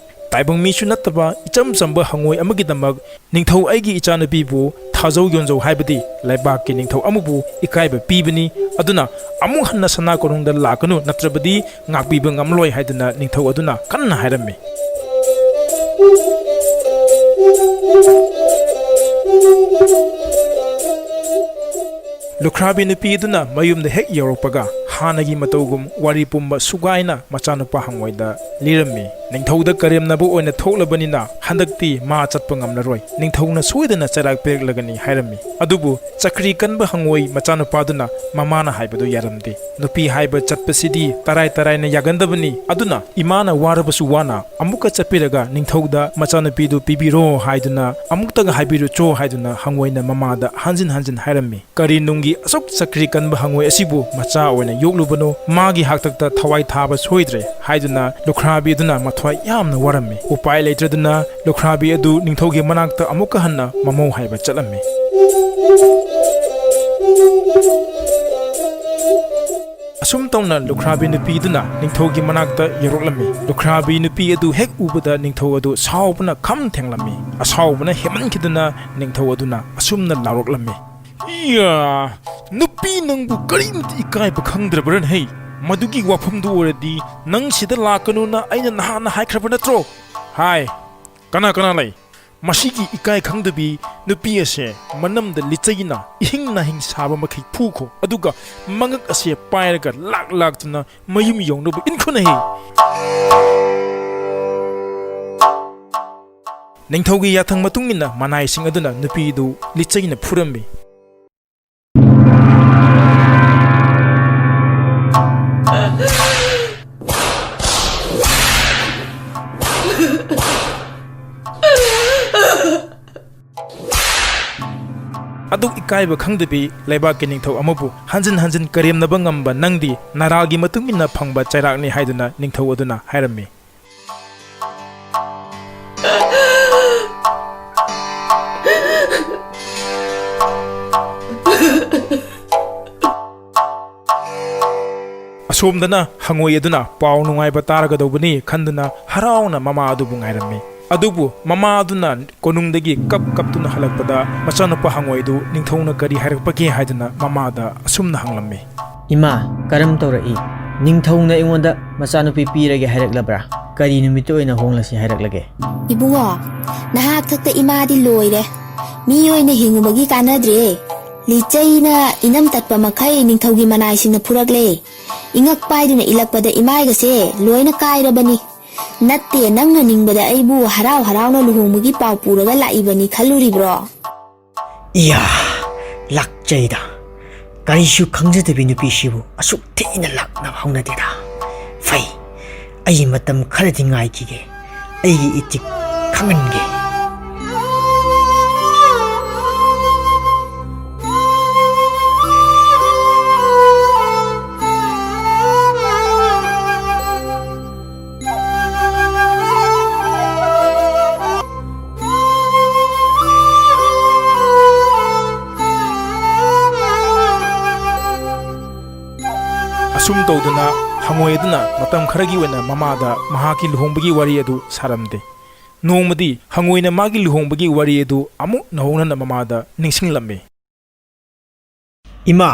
ꯇꯥꯏꯕꯪ ꯃꯤꯁꯨ ꯅꯠꯇꯕ ꯏꯆꯝ ꯆꯝꯕ ꯍꯪꯉꯣꯏ ꯑꯃꯒꯤꯗꯃꯛ ꯅꯤꯡꯊꯧ ꯑꯩꯒꯤ ꯏꯆꯥꯅꯨꯄꯤꯕꯨ ꯊꯥꯖꯧ ꯌꯣꯟꯖꯧ ꯍꯥꯏꯕꯗꯤ ꯂꯩꯕꯥꯛꯀꯤ ꯅꯤꯡꯊꯧ ꯑꯃꯕꯨ ꯏꯀꯥꯏꯕ ꯄꯤꯕꯅꯤ꯫ ꯑꯗꯨꯅ ꯑꯃꯨꯛ ꯍꯟꯅ ꯁꯅꯥ ꯀꯣꯅꯨꯡꯗ ꯂꯥꯛꯀꯅꯨ, ꯅꯠꯇ꯭ꯔꯕꯗꯤ ꯉꯥꯛꯄꯤꯕ ꯉꯝꯂꯣꯏ ꯍꯥꯏꯗꯨꯅ ꯅꯤꯡꯊꯧ ꯑꯗꯨꯅ ꯀꯟꯅ ꯍꯥꯏꯔꯝꯃꯤ꯫ ꯂꯨꯈ꯭ꯔꯥꯕꯤ ꯅꯨꯄꯤ ꯑꯗꯨꯅ ꯃꯌꯨꯝꯗ ꯍꯦꯛ ꯌꯧꯔꯛꯄꯒ ꯍꯥꯟꯅꯒꯤ ꯃꯇꯧꯒꯨꯝ ꯋꯥꯔꯤ ꯄꯨꯝꯕ ꯁꯨꯒꯥꯏꯅ ꯃꯆꯥꯅꯨꯄꯥ ꯍꯪꯉꯣꯏꯗ ꯂꯤꯔꯝꯃꯤ꯫ ꯅꯤꯡꯊꯧꯗ ꯀꯔꯦꯝꯅꯕ ꯑꯣꯏꯅ ꯊꯣꯛꯂꯕꯅꯤꯅ ꯍꯟꯗꯛꯇꯤ ꯃꯥ ꯆꯠꯄ ꯉꯝꯂꯔꯣꯏ, ꯅꯤꯡꯊꯧꯅ ꯁꯣꯏꯗꯅ ꯆꯩꯔꯥꯛ ꯄꯤꯔꯛꯂꯒꯅꯤ ꯍꯥꯏꯔꯝꯃꯤ꯫ ꯑꯗꯨꯕꯨ ꯆꯀ꯭ꯔꯤ ꯀꯟꯕ ꯍꯪꯉꯣꯏ ꯃꯆꯥꯅꯨꯄꯥꯗꯨꯅ ꯃꯃꯥꯅ ꯍꯥꯏꯕꯗꯨ ꯌꯥꯔꯝꯗꯦ꯫ ꯅꯨꯄꯤ ꯍꯥꯏꯕ ꯆꯠꯄꯁꯤꯗꯤ ꯇꯔꯥꯏ ꯇꯔꯥꯏꯅ ꯌꯥꯒꯟꯗꯕꯅꯤ꯫ ꯑꯗꯨꯅ ꯏꯃꯥꯅ ꯋꯥꯔꯕꯁꯨ ꯋꯥꯅ ꯑꯃꯨꯛꯀ ꯆꯠꯄꯤꯔꯒ ꯅꯤꯡꯊꯧꯗ ꯃꯆꯥꯅꯨꯄꯤꯗꯨ ꯄꯤꯕꯤꯔꯣ ꯍꯥꯏꯗꯨꯅ, ꯑꯃꯨꯛꯇꯒ ꯍꯥꯏꯕꯤꯔꯨꯆꯣ ꯍꯥꯏꯗꯨꯅ ꯍꯪꯉꯣꯏꯅ ꯃꯃꯥꯗ ꯍꯟꯖꯤꯟ ꯍꯟꯖꯤꯟ ꯍꯥꯏꯔꯝꯃꯤ꯫ "ꯀꯔꯤ ꯅꯨꯡꯒꯤ ꯑꯁꯨꯛ ꯆꯀ꯭ꯔꯤ ꯀꯟꯕ ꯍꯪꯉꯣꯏ ꯑꯁꯤꯕꯨ ꯃꯆꯥ ꯑꯣꯏꯅ ꯌꯣꯛꯂꯨꯕꯅꯣ? ꯃꯥꯒꯤ ꯍꯥꯛꯇꯛꯇ ꯊꯋꯥꯏ ꯊꯥꯕ ꯁꯣꯏꯗ꯭ꯔꯦ" ꯍꯥꯏꯗꯨꯅ ꯂꯨꯈ꯭ꯔꯥꯕꯤ ꯑꯗꯨꯅ ꯃꯊ꯭ꯋꯥꯏ ꯌꯥꯝꯅ ꯋꯥꯔꯝꯃꯤ꯫ ꯎꯄꯥꯏ ꯂꯩꯇ꯭ꯔꯗꯨꯅ ꯂꯨꯈ꯭ꯔꯥꯕꯤ ꯑꯗꯨ ꯅꯤꯡꯊꯧꯒꯤ ꯃꯅꯥꯛꯇ ꯑꯃꯨꯛꯀ ꯍꯟꯅ ꯃꯃꯧ ꯍꯥꯏꯕ ꯆꯠꯂꯝꯃꯤ꯫ ꯑꯁꯨꯝ ꯇꯧꯅ ꯂꯨꯈ꯭ꯔꯥꯕꯤ ꯅꯨꯄꯤꯗꯨꯅ ꯅꯤꯡꯊꯧꯒꯤ ꯃꯅꯥꯛꯇ ꯌꯧꯔꯛꯂꯝꯃꯤ꯫ ꯂꯨꯈ꯭ꯔꯥꯕꯤ ꯅꯨꯄꯤ ꯑꯗꯨ ꯍꯦꯛ ꯎꯕꯗ ꯅꯤꯡꯊꯧ ꯑꯗꯨ ꯁꯥꯎꯕꯅ ꯈꯝ ꯊꯦꯡꯂꯝꯃꯤ꯫ ꯑꯁꯥꯎꯕꯅ ꯍꯦꯟꯃꯟꯈꯤꯗꯨꯅ ꯅꯤꯡꯊꯧ ꯑꯗꯨꯅ ꯑꯁꯨꯝꯅ ꯂꯥꯎꯔꯛꯂꯝꯃꯤ, "ꯏꯌꯥ! ꯅꯨꯄꯤ ꯅꯪꯕꯨ ꯀꯔꯤꯃꯇ ꯏꯀꯥꯏꯕ ꯈꯪꯗ꯭ꯔꯕ꯭ꯔꯅꯦ? ꯃꯗꯨꯒꯤ ꯋꯥꯐꯝꯗꯨ ꯑꯣꯏꯔꯗꯤ ꯅꯪ ꯁꯤꯗ ꯂꯥꯛꯀꯅꯨꯅ ꯑꯩꯅ ꯅꯍꯥꯟꯅ ꯍꯥꯏꯈ꯭ꯔꯕ ꯅꯠꯇ꯭ꯔꯣ? ꯍꯥꯏ, ꯀꯅꯥ ꯀꯅꯥ ꯂꯩ? ꯃꯁꯤꯒꯤ ꯏꯀꯥꯏ ꯈꯪꯗꯕꯤ ꯅꯨꯄꯤ ꯑꯁꯦ ꯃꯅꯝꯗ ꯂꯤꯆꯩꯅ ꯏꯍꯤꯡ ꯅꯥꯍꯤꯡ ꯁꯥꯕ ꯃꯈꯩ ꯐꯨꯈꯣ, ꯑꯗꯨꯒ ꯃꯉꯛ ꯑꯁꯦ ꯄꯥꯏꯔꯒ ꯂꯥꯛ ꯂꯥꯛꯇꯨꯅ ꯃꯌꯨꯝ ꯌꯧꯅꯕ ꯏꯟꯈꯣꯅꯍꯦ!" ꯅꯤꯡꯊꯧꯒꯤ ꯌꯥꯊꯪ ꯃꯇꯨꯡ ꯏꯟꯅ ꯃꯅꯥꯏꯁꯤꯡ ꯑꯗꯨꯅ ꯅꯨꯄꯤꯗꯨ ꯂꯤꯆꯩꯅ ꯐꯨꯔꯝꯃꯤ꯫ ꯑꯗꯨꯛ ꯏꯀꯥꯏꯕ ꯈꯪꯗꯕꯤ ꯂꯩꯕꯥꯛꯀꯤ ꯅꯤꯡꯊꯧ ꯑꯃꯕꯨ ꯍꯟꯖꯤꯟ ꯍꯟꯖꯤꯟ ꯀꯔꯦꯝꯅꯕ ꯉꯝꯕ ꯅꯪꯗꯤ ꯅꯔꯥꯜꯒꯤ ꯃꯇꯨꯡ ꯏꯟꯅ ꯐꯪꯕ ꯆꯩꯔꯥꯛꯅꯤ ꯍꯥꯏꯗꯨꯅ ꯅꯤꯡꯊꯧ ꯑꯗꯨꯅ ꯍꯥꯏꯔꯝꯃꯤ꯫ ꯑꯁꯣꯝꯗꯅ ꯍꯉꯣꯏ ꯑꯗꯨꯅ ꯄꯥꯎ ꯅꯨꯡꯉꯥꯏꯕ ꯇꯥꯔꯒꯗꯧꯕꯅꯤ ꯈꯟꯗꯨꯅ ꯍꯔꯥꯎꯅ ꯃꯃꯥ ꯑꯗꯨꯕꯨ ꯉꯥꯏꯔꯝꯃꯤ꯫ ꯑꯗꯨꯕꯨ ꯃꯃꯥ ꯑꯗꯨꯅ ꯀꯣꯅꯨꯡꯗꯒꯤ ꯀꯞ ꯀꯞꯇꯨꯅ ꯍꯜꯂꯛꯄꯗ ꯃꯆꯥꯅꯨꯄꯥ ꯍꯉꯣꯏꯗꯨ ꯅꯤꯡꯊꯧꯅ ꯀꯔꯤ ꯍꯥꯏꯔꯛꯄꯒꯦ ꯍꯥꯏꯗꯨꯅ ꯃꯃꯥꯗ ꯑꯁꯨꯝꯅ ꯍꯪꯂꯝꯃꯤ꯫ "ꯏꯃꯥ, ꯀꯔꯝ ꯇꯧꯔꯛꯏ? ꯅꯤꯡꯊꯧꯅ ꯑꯩꯉꯣꯟꯗ ꯃꯆꯥꯅꯨꯄꯤ ꯄꯤꯔꯒꯦ ꯍꯥꯏꯔꯛꯂꯕ꯭ꯔꯥ? ꯀꯔꯤ ꯅꯨꯃꯤꯠꯇ ꯑꯣꯏꯅ ꯍꯣꯡꯂꯁꯤ ꯍꯥꯏꯔꯛꯂꯒꯦ?" "ꯏꯕꯨꯡꯉꯣ, ꯅꯍꯥꯛ ꯊꯛꯇ ꯏꯃꯥꯗꯤ ꯂꯣꯏꯔꯦ꯫ ꯃꯤ ꯑꯣꯏꯅ ꯍꯤꯡꯉꯨꯕꯒꯤ ꯀꯥꯟꯅꯗ꯭ꯔꯦ꯫ ꯂꯤꯆꯩꯅ ꯏꯅꯝ ꯇꯠꯄ ꯃꯈꯩ ꯅꯤꯡꯊꯧꯒꯤ ꯃꯅꯥꯏꯁꯤꯡꯅ ꯐꯨꯔꯛꯂꯦ꯫ ꯏꯉꯛ ꯄꯥꯏꯗꯨꯅ ꯏꯜꯂꯛꯄꯗ ꯏꯃꯥꯏꯒꯁꯦ ꯂꯣꯏꯅ ꯀꯥꯏꯔꯕꯅꯤ꯫ ꯅꯠꯇꯦ, ꯅꯪꯅ ꯅꯤꯡꯕꯗ ꯑꯩꯕꯨ ꯍꯔꯥꯎ ꯍꯔꯥꯎꯅ ꯂꯨꯍꯣꯡꯕꯒꯤ ꯄꯥꯎ ꯄꯨꯔꯒ ꯂꯥꯛꯏꯕꯅꯤ ꯈꯜꯂꯨꯔꯤꯕ꯭ꯔꯣ?" "ꯏꯌꯥ, ꯂꯥꯛꯆꯩꯗ꯫ ꯀꯔꯤꯁꯨ ꯈꯪꯖꯗꯕꯤ ꯅꯨꯄꯤꯁꯤꯕꯨ ꯑꯁꯨꯛ ꯊꯤꯅ ꯂꯥꯛꯅꯕ ꯍꯧꯅꯗꯦꯗ꯫ ꯐꯩ, ꯑꯩ ꯃꯇꯝ ꯈꯔꯗꯤ ꯉꯥꯏꯈꯤꯒꯦ꯫ ꯑꯩꯒꯤ ꯏꯊꯤꯛ ꯈꯪꯍꯟꯒꯦ꯫" ꯑꯁꯨꯝ ꯇꯧꯗꯨꯅ ꯍꯪꯉꯣꯏ ꯑꯗꯨꯅ ꯃꯇꯝ ꯈꯔꯒꯤ ꯑꯣꯏꯅ ꯃꯃꯥꯗ ꯃꯍꯥꯛꯀꯤ ꯂꯨꯍꯣꯡꯕꯒꯤ ꯋꯥꯔꯤ ꯑꯗꯨ ꯁꯥꯔꯝꯗꯦ꯫ ꯅꯣꯡꯃꯗꯤ ꯍꯪꯉꯣꯏꯅ ꯃꯥꯒꯤ ꯂꯨꯍꯣꯡꯕꯒꯤ ꯋꯥꯔꯤ ꯑꯗꯨ ꯑꯃꯨꯛ ꯅꯧꯍꯧꯅꯅ ꯃꯃꯥꯗ ꯅꯤꯡꯁꯤꯡꯂꯝꯃꯤ꯫ "ꯏꯃꯥ,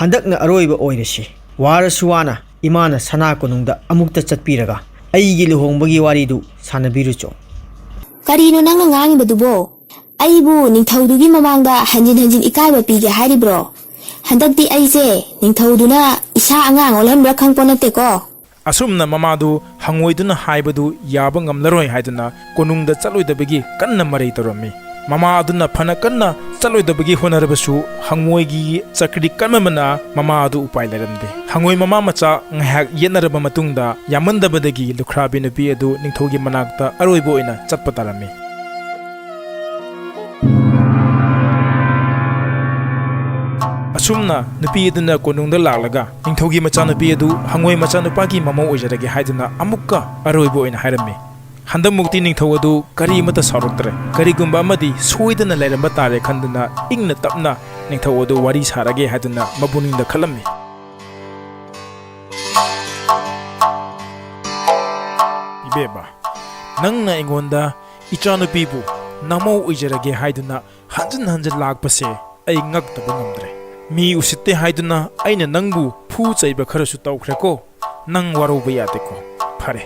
ꯍꯟꯗꯛꯅ ꯑꯔꯣꯏꯕ ꯑꯣꯏꯔꯁꯤ꯫ ꯋꯥꯔꯁꯨ ꯋꯥꯅ ꯏꯃꯥꯅ ꯁꯅꯥ ꯀꯣꯅꯨꯡꯗ ꯑꯃꯨꯛꯇ ꯆꯠꯄꯤꯔꯒ ꯑꯩꯒꯤ ꯂꯨꯍꯣꯡꯕꯒꯤ ꯋꯥꯔꯤꯗꯨ ꯁꯥꯟꯅꯕꯤꯔꯨꯆꯣ꯫" "ꯀꯔꯤꯅꯣ ꯅꯪꯅ ꯉꯥꯡꯉꯤꯕꯗꯨꯕꯣ? ꯑꯩꯕꯨ ꯅꯤꯡꯊꯧꯗꯨꯒꯤ ꯃꯃꯥꯡꯗ ꯍꯟꯖꯤꯟ ꯍꯟꯖꯤꯟ ꯏꯀꯥꯏꯕ ꯄꯤꯒꯦ ꯍꯥꯏꯔꯤꯕ꯭ꯔꯣ? ꯍꯟꯗꯛꯇꯤ ꯑꯩꯁꯦ ꯅꯤꯡꯊꯧꯗꯨꯅ ꯏꯁꯥ ꯑꯉꯥꯡ ꯑꯣꯜꯍꯟꯕ꯭ꯔꯥ ꯈꯪꯄꯣ ꯅꯠꯇꯦꯀꯣ꯫" ꯑꯁꯨꯝꯅ ꯃꯃꯥꯗꯨ ꯍꯪꯉꯣꯏꯗꯨꯅ ꯍꯥꯏꯕꯗꯨ ꯌꯥꯕ ꯉꯝꯂꯔꯣꯏ ꯍꯥꯏꯗꯨꯅ ꯀꯣꯅꯨꯡꯗ ꯆꯠꯂꯣꯏꯗꯕꯒꯤ ꯀꯟꯅ ꯃꯔꯩ ꯇꯧꯔꯝꯃꯤ꯫ ꯃꯃꯥ ꯑꯗꯨꯅ ꯐꯅ ꯀꯟꯅ ꯆꯠꯂꯣꯏꯗꯕꯒꯤ ꯍꯣꯠꯅꯔꯕꯁꯨ ꯍꯪꯉꯣꯏꯒꯤ ꯆꯀ꯭ꯔꯤ ꯀꯟꯃꯟꯕꯅ ꯃꯃꯥ ꯑꯗꯨ ꯎꯄꯥꯏ ꯂꯩꯔꯝꯗꯦ꯫ ꯍꯪꯉꯣꯏ ꯃꯃꯥ ꯃꯆꯥ ꯉꯥꯏꯍꯥꯛ ꯌꯦꯠꯅꯔꯕ ꯃꯇꯨꯡꯗ ꯌꯥꯝꯃꯟꯗꯕꯗꯒꯤ ꯂꯨꯈ꯭ꯔꯥꯕꯤ ꯅꯨꯄꯤ ꯑꯗꯨ ꯅꯤꯡꯊꯧꯒꯤ ꯃꯅꯥꯛꯇ ꯑꯔꯣꯏꯕ ꯑꯣꯏꯅ ꯆꯠꯄ ꯇꯥꯔꯝꯃꯤ꯫ ꯑꯁꯨꯝꯅ ꯅꯨꯄꯤ ꯑꯗꯨꯅ ꯀꯣꯅꯨꯡꯗ ꯂꯥꯛꯂꯒ ꯅꯤꯡꯊꯧꯒꯤ ꯃꯆꯥꯅꯨꯄꯤ ꯑꯗꯨ ꯍꯪꯉꯣꯏ ꯃꯆꯥꯅꯨꯄꯥꯒꯤ ꯃꯃꯧ ꯑꯣꯏꯖꯔꯒꯦ ꯍꯥꯏꯗꯨꯅ ꯑꯃꯨꯛꯀ ꯑꯔꯣꯏꯕ ꯑꯣꯏꯅ ꯍꯥꯏꯔꯝꯃꯤ꯫ ꯍꯟꯗꯛꯃꯨꯛꯇꯤ ꯅꯤꯡꯊꯧ ꯑꯗꯨ ꯀꯔꯤꯃꯠꯇ ꯁꯥꯎꯔꯛꯇ꯭ꯔꯦ꯫ ꯀꯔꯤꯒꯨꯝꯕ ꯑꯃꯗꯤ ꯁꯣꯏꯗꯅ ꯂꯩꯔꯝꯕ ꯇꯥꯔꯦ ꯈꯟꯗꯨꯅ ꯏꯪꯅ ꯇꯞꯅ ꯅꯤꯡꯊꯧ ꯑꯗꯨ ꯋꯥꯔꯤ ꯁꯥꯔꯒꯦ ꯍꯥꯏꯗꯨꯅ ꯃꯄꯨꯛꯅꯤꯡꯗ ꯈꯜꯂꯝꯃꯤ꯫ "ꯏꯕꯦꯝꯃ, ꯅꯪꯅ ꯑꯩꯉꯣꯟꯗ ꯏꯆꯥꯅꯨꯄꯤꯕꯨ ꯅꯃꯧ ꯑꯣꯏꯖꯔꯒꯦ ꯍꯥꯏꯗꯨꯅ ꯍꯟꯖꯤꯟ ꯍꯟꯖꯤꯟ ꯂꯥꯛꯄꯁꯦ ꯑꯩ ꯉꯛꯇꯕ ꯉꯝꯗ꯭ꯔꯦ꯫ ꯃꯤ ꯎꯁꯤꯠꯇꯦ ꯍꯥꯏꯗꯨꯅ ꯑꯩꯅ ꯅꯪꯕꯨ ꯐꯨ ꯆꯩꯕ ꯈꯔꯁꯨ ꯇꯧꯈ꯭ꯔꯦꯀꯣ꯫ ꯅꯪ ꯋꯥꯔꯧꯕ ꯌꯥꯗꯦꯀꯣ꯫ ꯐꯔꯦ,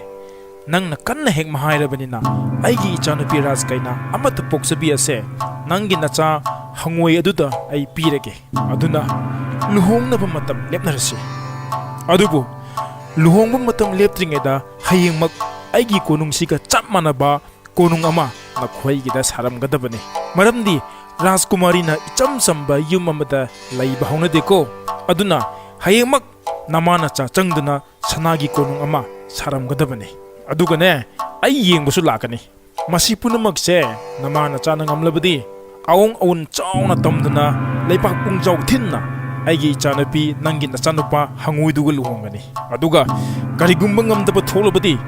ꯅꯪꯅ ꯀꯟꯅ ꯍꯦꯛ ꯍꯥꯏꯔꯕꯅꯤꯅ ꯑꯩꯒꯤ ꯏꯆꯥꯅꯨꯄꯤ ꯔꯥꯖꯀꯩꯅ ꯑꯃꯠꯇ ꯄꯣꯛꯆꯕꯤ ꯑꯁꯦ ꯅꯪꯒꯤ ꯅꯆꯥ ꯍꯪꯉꯣꯏ ꯑꯗꯨꯗ ꯑꯩ ꯄꯤꯔꯒꯦ꯫ ꯑꯗꯨꯅ ꯂꯨꯍꯣꯡꯅꯕ ꯃꯇꯝ ꯂꯦꯞꯅꯔꯁꯤ꯫ ꯑꯗꯨꯕꯨ ꯂꯨꯍꯣꯡꯕ ꯃꯇꯝ ꯂꯦꯞꯇ꯭ꯔꯤꯉꯩꯗ ꯍꯌꯦꯡꯃꯛ ꯑꯩꯒꯤ ꯀꯣꯅꯨꯡꯁꯤꯒ ꯆꯞ ꯃꯥꯟꯅꯕ ꯀꯣꯅꯨꯡ ꯑꯃ ꯅꯈꯣꯏꯒꯤꯗ ꯁꯥꯔꯝꯒꯗꯕꯅꯤ꯫ ꯃꯔꯝꯗꯤ ꯔꯥꯖꯀꯨꯃꯥꯔꯤꯅ ꯏꯆꯝ ꯆꯝꯕ ꯌꯨꯝ ꯑꯃꯗ ꯂꯩꯕ ꯍꯧꯅꯗꯦꯀꯣ꯫ ꯑꯗꯨꯅ ꯍꯌꯦꯡꯃꯛ ꯅꯃꯥ ꯅꯆꯥ ꯆꯪꯗꯨꯅ ꯁꯅꯥꯒꯤ ꯀꯣꯅꯨꯡ ꯑꯃ ꯁꯥꯔꯝꯒꯗꯕꯅꯤ꯫ ꯑꯗꯨꯒꯅꯦ, ꯑꯩ ꯌꯦꯡꯕꯁꯨ ꯂꯥꯛꯀꯅꯤ꯫ ꯃꯁꯤ ꯄꯨꯝꯅꯃꯛꯁꯦ ꯅꯃꯥ ꯅꯆꯥꯅ ꯉꯝꯂꯕꯗꯤ ꯑꯋꯣꯡ ꯑꯋꯨꯟ ꯆꯥꯎꯅ ꯇꯝꯗꯨꯅ ꯂꯩꯕꯥꯛ ꯄꯨꯡꯖꯥꯎ ꯊꯤꯟꯅ ꯑꯩꯒꯤ ꯏꯆꯥꯅꯨꯄꯤ ꯅꯪꯒꯤ ꯅꯆꯥꯅꯨꯄꯥ ꯍꯪꯉꯣꯏꯗꯨꯒ ꯂꯨꯍꯣꯡꯒꯅꯤ꯫ ꯑꯗꯨꯒ ꯀꯔꯤꯒꯨꯝꯕ ꯉꯝꯗꯕ ꯊꯣꯛꯂꯕꯗꯤ